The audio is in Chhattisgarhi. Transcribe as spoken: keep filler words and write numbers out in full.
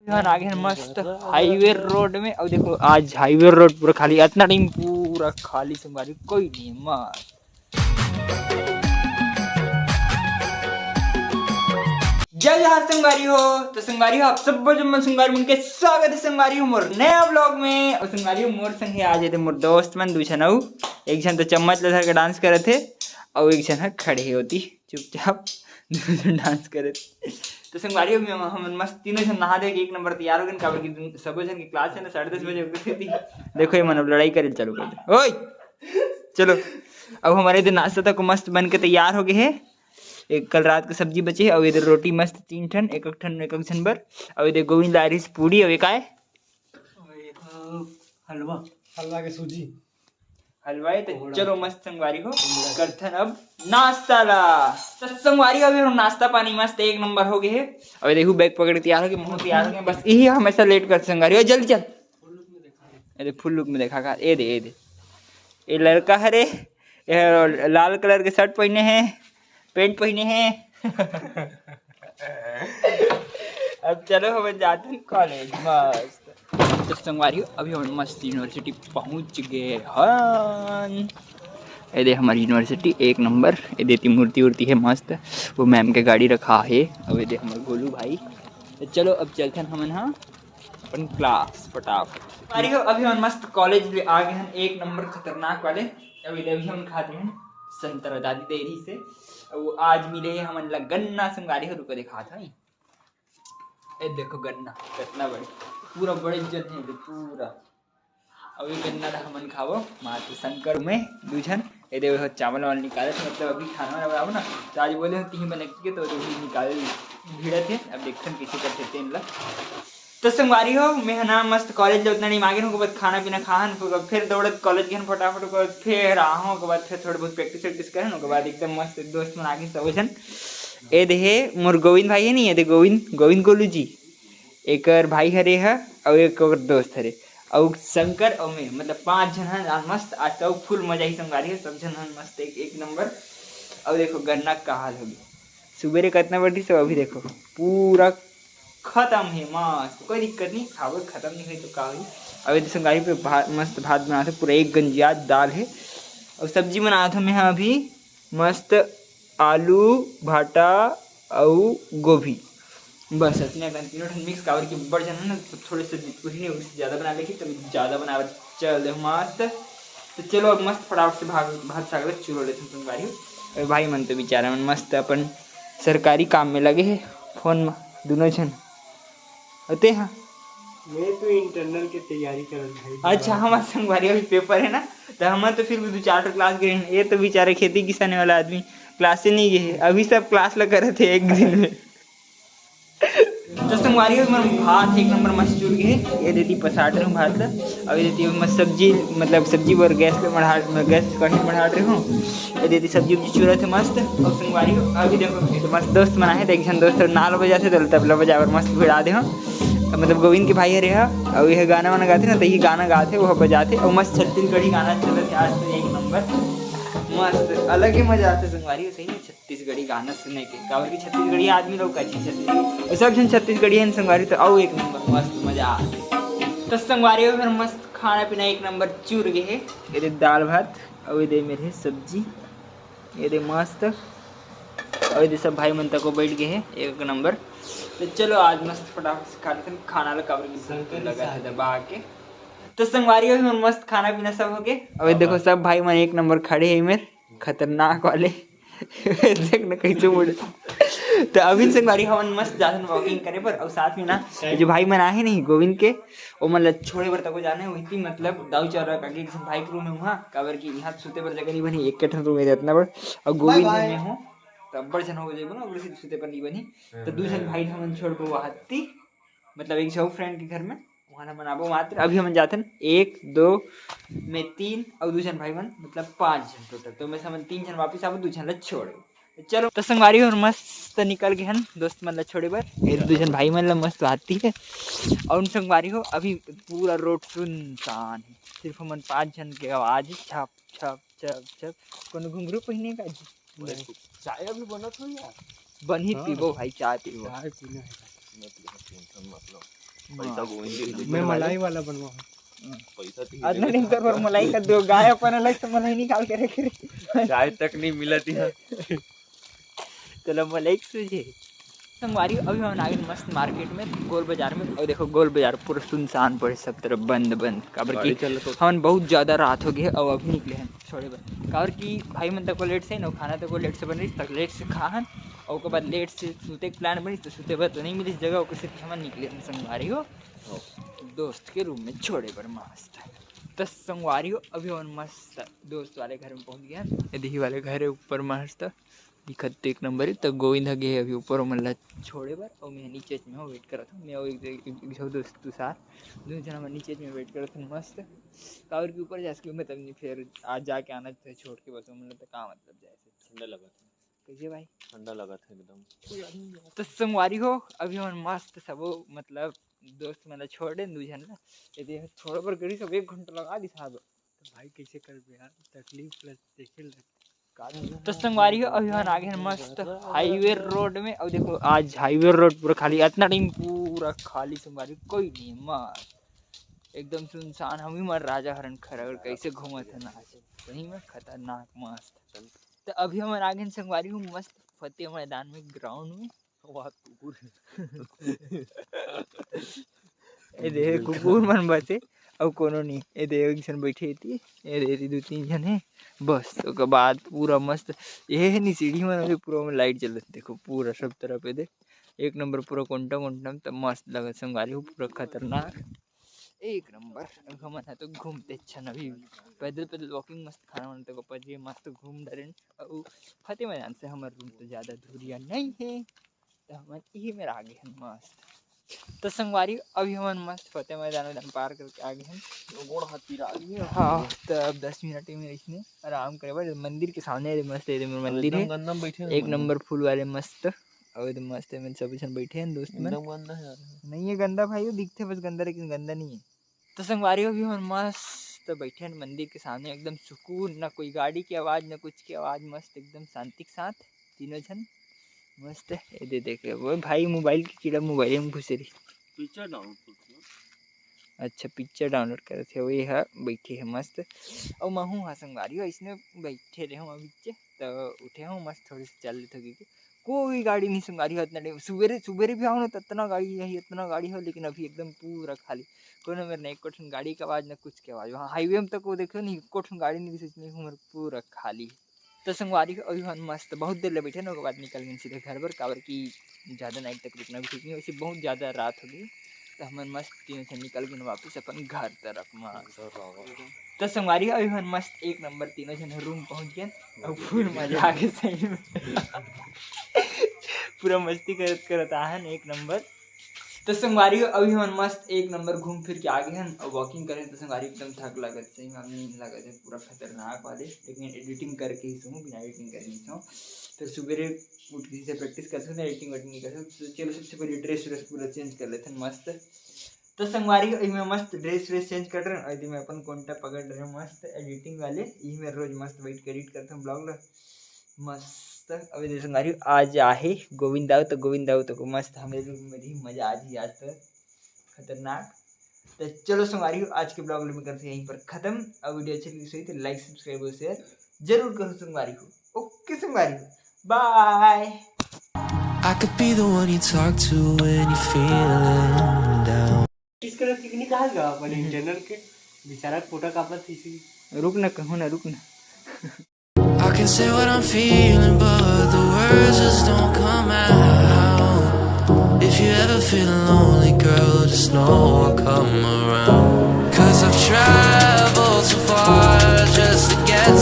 हमन आ गे हन मस्त हाईवे रोड में। अउ देखो, आज हाईवे रोड पूरा खाली, अतना टाइम पूरा खाली संगवारी, कोई नहीं है, मस्त। जय जोहार संगवारी हो। तो संगवारी हो, आप सब जम्मो संगवारी मन के स्वागत है संगवारी हो मोर नया व्लॉग में। अउ संगवारी हो, मोर संग हे आज एदे मोर दोस्त मन दू झन, अउ एक झन तो चम्मच ल धर के डांस करत हे, अउ एक झन ह खड़े हे ओती चुपचाप दू झन डांस करत। तो संगवारी हो, हम, हमन मस्त तीनों झन नहा धो के एक नंबर तैयार हो गए, काबर कि सबो झन के क्लास है ना साढ़े दस बजे होके थी। देखो ये मन अब लड़ाई करे चालू कर दे। ओए चलो, अब हमर एदे नाश्ता तक मस्त बन के तैयार हो गए हे। एक कल रात के सब्जी बचे हे, अउ एदे रोटी मस्त तीन ठन, एक एक ठन एक एक झन बर। अउ एदे गोविंद ला रिहिस पूड़ी, अउ एक आय हलवा। हलवा के सूजी। हलवाई तो कोहड़ा। चलो मस्त संगवारी हो, कोहड़ा। करथन अब नाश्ता ला। तो संगवारी हो, अभी हम नाश्ता पानी मस्त एक नंबर हो गए हे। अउ देखो बैग पकड़ के तैयार हो गए, मुँह तैयार हो गए, बस यही हमेशा लेट कर संगवारी हो। जल्दी चल। अरे फुल लुक में देखा का, ए दे, ए दे, ये लड़का हरे, ये लाल कलर के शर्ट पहने हैं, पैंट पहने हैं। अब चलो हम जाते हैं कॉलेज मस्त। तो संगवारी हो, अभी हम मस्त यूनिवर्सिटी पहुंच गए हन। ये दे हमारी यूनिवर्सिटी एक नंबर। ये देती मूर्ति उर्ति है मस्त, वो मैम के गाड़ी रखा है। अब ये दे हमारे गोलू भाई। तो चलो अब चलते हैं हमन हाँ अपन क्लास फटाफट। अरे हो, अभी हम मस्त कॉलेज ले आ गए हैं, एक नंबर खतरनाक वाले। अभी अभी हम खाते हैं संतरा दादी दे रही से। अब वो आज मिले हैं हमन ला गन्ना संगवारी हो, रुको दिखात हई। ए देखो गन्ना कितना बड़े, पूरा बड़े जन है ये पूरा। अभी गन्ना ला हमन खाबो माँ तो शंकर में दू झन। ए दे वो चावल वावल निकाले थे, मतलब अभी खाना वाना बनाबो ना, तो आज बोले हो तीन बने के तो अभी निकाल भिड़त है। अब देखथन कैसे करथे तेन ला। तो संगवारी हो, मैं ह ना मस्त कॉलेज ले उतना टाइम आगे हूँ, ओकर बाद खाना पीना खाहन, ओकर बाद फिर दौड़त कॉलेज गेहन फटाफट, ओकर बाद फिर आहूँ, ओकर बाद फिर थोड़े बहुत प्रैक्टिस वैक्टिस करन, ओकर बाद एकदम मस्त दोस्त मन आगे सब झन। ए देहे मोर गोविंद भाई है नहीं, ए दे गोविंद, गोविंद गोलू जी, एकर भाई हरे ह, अउ एक ओकर दोस्त हरे, अउ शंकर अउ मैं, मतलब पांच झन हन। आज मस्त, आज तो फुल मजा ही संगवारी है, सब झन हन मस्त एक, एक नंबर। अउ देखो गन्ना का हाल होगे, सुबेरे कितना बढ़िया सब, अभी देखो पूरा खतम हे मस्त, कोई दिक्कत नहीं, खाबो खतम नहीं होई तो का होई। अउ एदे संगवारी पे भा-, मस्त भात बनात हे, पूरा एक गंजिया दाल हे। अउ सब्जी बनात हे मैं ह अभी मस्त आलू, भाटा अउ गोभी, बस अतने अकन तीनों ठन मिक्स, काबर कि बड़ झन हे ना, तो थोड़े से कुछ नहीं, उससे ज़्यादा बना लेके, तभी ज़्यादा बनावत चल दे मस्त। तो चलो अब मस्त फटाफट से भाग, भात साग ला चुरो लेथन संगवारी हो। अउ भाई मन तो बेचारा मन मस्त अपन सरकारी काम में लगे हे, फोन में दुनों झन। अउ ते हा? मैं तो इंटरनल के तैयारी करत भाई। अच्छा, हमार संगवारी अभी पेपर है ना, तो हम तो फिर भी दो चार ठो क्लास गए हैं। ये तो बेचारे खेती किसानी वाला आदमी क्लासे नहीं गए है, अभी सब क्लास ला करत है एक दिन में। तो संगवारी हो, हमर भात एक नंबर मस्त चुर गए हे। ये देती पसार रहे हूँ भात ला। अउ ये देती मस्त सब्जी, मतलब सब्जी बर गैस पे मढ़ा, गैस कढ़ी मढ़ा रहे हूँ। ये देती सब्जी उब्जी चुरत हे मस्त। अउ संगवारी हो, अभी देखो, ये तो मस्त दोस्त मन आहे, तो एक झन दोस्त नाल बजाथे, तो तबला बजावर मस्त भिड़ा दे हो। मतलब गोविंद के भाई हरे हा, अउ ये गाना वाना गाथे ना, तो ये गाना गाथे, वो बजाथे, अउ मस्त छत्तीसगढ़ी गाना चलत हे आज तो एक नंबर। मस्त, अलग ही मजा आथे संगवारी हो, सही में। छत्तीसगढ़ी गाना सुने के, काबर कि छत्तीसगढ़ी आदमी लोग का चीज छत्तीसगढ़ी, अउ सब झन छत्तीसगढ़ी हन संगवारी, तो अउ एक नंबर मस्त मजा आथे। तो संगवारी हो, फिर मस्त खाना पीना एक नंबर चुर गए हे। ये दे दाल भात, अउ ये दे मेरे सब्जी, ये दे मस्त, अउ ये दे सब भाई मन तको बैठ गए हे एक नंबर। तो चलो आज मस्त फटाफट से खा लेथन खाना ला, काबर कि भूख लगा है दबा के। तो संगवारी हो, हमर मस्त खाना पीना सब हो गए। अउ ये देखो सब भाई मन एक नंबर खड़े हे मेर खतरनाक वाले। देख ना कैसे मुड़े। तो अभी संगवारी हमन मस्त जाथन वॉकिंग करे बर, अउ साथ में ना ये जो भाई मन आहे नहीं गोविंद के, ओ मन ला छोड़े बर तको जाना है, वही मतलब दाऊ चौरा का के भाई के रूम है वहाँ, काबर कि यहाँ सुते बर जगह नहीं बनी, एक ठन रूम है इतना बड़, अउ गोविंद है मैं हूँ, तो अब्बड़ झन हो जाए ना, ओकरे से सुते पर नहीं बनी। तो दू झन भाई हमन छोड़ के वहाँ ती, मतलब एक झन फ्रेंड के घर में, वहाँ ना बनाबो मात्र। अभी हमन जाथन एक, दो, मैं तीन, अउ दू झन भाई मन, मतलब पाँच झन टोटल। तो मैं समझ तीन झन वापिस आबो, दू झन ला छोड़ो। चलो, तो संगवारी हो, मस्त निकल गए हन दोस्त मन ला छोड़े बर। ये दू झन भाई मन ला मस्त आती है। अउ संगवारी हो, अभी पूरा रोड सुनसान है, सिर्फ हमन पाँच झन के आवाज है, छप छप छप छप। कोनो घुंघरू पहिने का जी? चाय अभी बनत हो यार। बनही हाँ। पीबो भाई, चाय पीबो। चाय पीना है। मत लो, टेंशन मत लो। पैसा गोविंद जी मैं मलाई वाला बनवा हूँ। पैसा तो अतना नहीं कर, पर मलाई का दो गाय अपन अलग से मलाई निकाल के रखे रही। चाय तक नहीं मिला थी। चलो मलाई सूझे। संगवारी, अभी हमन आ गए मस्त मार्केट में, गोल बाजार में। और देखो, गोल बाजार पूरा सुनसान पड़े, सब तरफ बंद बंद, काबर गाड़ी कि चलत होत। हमन बहुत ज्यादा रात हो गए और अभी निकले हैं छोड़े बर, काबर कि भाई मन तक लेट से ना खाना तक लेट से बन रही, तक लेट से खाहन और ओकर बाद लेट से सूते के प्लान बनिस, तो सूते बर तो नहीं मिलिस जगह, ओकर सेती हमन निकले हन संगवारी हो दोस्त के रूम में छोड़े बर मस्त। त संगवारी हो, अभी हमन मस्त दोस्त वाले घर में पहुंच गए हन। ये दिही वाले घर है ऊपर मस्त, दिखत तो एक नंबर है। त गोविंद ह गे हे अभी ऊपर, ओमन ला छोड़े बर, और मैं नीचे में हूँ, वेट करत हूँ। मैं और एक, एक, एक, एक झन दोस्त तुषार, दोनों जन हमन नीचे में वेट करत हूँ मस्त। काबर कि ऊपर जाके मतलब नहीं, फिर आज जाके आना फिर छोड़ के बस, ओमन ला तो का मतलब जाए से। ठंडा लगत है। कैसे भाई? ठंडा लगत है एकदम। तो संगवारी हो, अभी हमन मस्त सबो मतलब दोस्त मन ला छोड़ देन दू झन ला। यदि थोड़ा बर गड़ी सब एक घंटा लगा दिस हाल। तो भाई कैसे करबे यार, तकलीफ प्लस देखे ल। तो संगवारी हो, अभी हमन आ गए हन मस्त हाईवे रोड में। और देखो आज हाईवे रोड पूरा खाली, इतना टाइम पूरा खाली संगवारी, कोई नहीं है मस्त, एकदम सुनसान। हम ही मन राजा हरन खरगड़ कैसे घूमत है ना आज, सही में खतरनाक मस्त। तो अभी हमन आ गए हन संगवारी हो मस्त फतेह मैदान में ग्राउंड में। वाह कुकुर। ए दे कुकुर मन बचे, अउ कोनो नहीं। ए दे एक झन बैठे थी, ए दे दू तीन झन है बस। ओकर बाद पूरा मस्त ये है नी सीढ़ी मन, अभी पूरा में लाइट जलत, देखो पूरा सब तरफ ए दे एक नंबर पूरा कोंटा कोंटा में, त मस्त लगत संगवारी हो, पूरा खतरनाक एक नंबर। अब हमन ह तो घूमते अच्छा न भी पैदल पैदल वॉकिंग मस्त, खाना वाना तक पहुंच गए, मस्त घूम डरेन। अउ फतेह मैदान से हमर रूम तो ज्यादा दूरिया नहीं है, तो हमन इही में आ गए हन मस्त। तो संगवारी अभी हमन मस्त फतेह मैदान वैदान पार करके आ गए हन। गोड़ हाथ पिरा गए। हाँ, तो अब दस मिनट में इसने आराम करे बर मंदिर के सामने मस्त एदे मेर मंदिर एकदम है, गंदा में बैठे हैं एक नंबर फूल वाले मस्त। अउ एदे मस्त एमन सब झन बैठे हैं दोस्त मन। एकदम गंदा है यार। नहीं है गंदा भाई, वो दिखते बस गंदा, लेकिन गंदा नहीं है। तो संगवारी हो, अभी हमन मस्त बैठे हैं मंदिर के सामने, एकदम सुकून, ना कोई गाड़ी की आवाज ना कुछ की आवाज, मस्त एकदम शांति के साथ तीनों झन मस्त। ये दे देखे वो भाई मोबाइल के कीड़ा मोबाइल में घुसे रही। पिक्चर डाउनलोड करत हे। अच्छा पिक्चर डाउनलोड करत हे, वही हा बैठे है मस्त। अउ महू हा संगवारी हो इसने बैठे रहे हूँ अभी, तो उठे हूँ मस्त थोड़ी सी चल लेते हो क्योंकि कोई गाड़ी नहीं संगवारी हो इतना टाइम। सुबेरे सुबेरे भी आओ ना तो इतना गाड़ी है, इतना गाड़ी हो, लेकिन अभी एकदम पूरा खाली। कोनो मेर नहीं, एको ठन गाड़ी के आवाज ना कुछ के आवाज। वहाँ हाईवे में तक वो देखो नहीं, एको ठन गाड़ी नहीं दिखे, नहीं घूम पूरा खाली। तो संगवारी हो अभी हमन मस्त बहुत देर ले बैठे ना, ओकर बाद निकल गए सीधे घर बर, काबर कि ज्यादा नाइट तक रुकना भी ठीक नहीं, वैसे बहुत ज्यादा रात हो गई। तो हमन मस्त तीनों झन निकल गए वापस अपन घर तरफ म। तो संगवारी हो अभी हमन मस्त एक नंबर तीनों झन रूम पहुंच गए। अब फुल मजा आ गया सही में। पूरा मस्ती करत करत आहन एक नंबर। तो संगवारी हो अभी हमन मस्त एक नंबर घूम फिर के आ गए हन और वॉकिंग करें। तो संगवारी एकदम थक लगत सही में, नींद लगत है पूरा खतरनाक वाले, लेकिन एडिटिंग करके ही सोऊँ, बिना एडिटिंग करके ही सोऊँ। फिर सुबेरे उठ के से प्रैक्टिस करते हैं, एडिटिंग वेडिटिंग नहीं करते। तो चलो सबसे पहले ड्रेस व्रेस पूरा चेंज कर लेते हैं मस्त। तो संगवारी हो, इमे मस्त ड्रेस व्रेस चेंज कर रहे हैं, और इमे अपन कोंटा पकड़ रहे हैं मस्त एडिटिंग वाले। इमे रोज मस्त बैठ के एडिट करते हैं ब्लॉग ला मस्त। अभी जैसे संगवारी हो, आज आहे गोविंद दाऊ, तो गोविंद दाऊ तो को मस्त हमारे रूम में रही, मजा आज ही, आज तो खतरनाक। तो चलो संगवारी हो, आज के ब्लॉग में करते हैं यहीं पर खत्म। अब वीडियो अच्छी लगी सही तो लाइक सब्सक्राइब और शेयर जरूर करो संगवारी हो। ओके संगवारी हो, बाय। I could be the one you talk to when you're feeling down। किस कलर की नहीं कहा गया अपन इंटरनल के बेचारा कोटा कापत थी सी। रुक ना, कहूँ ना, रुक ना। I can say what I'm feeling, but the words just don't come out. If you ever feel lonely, girl, just know I'll come around. 'Cause I've tried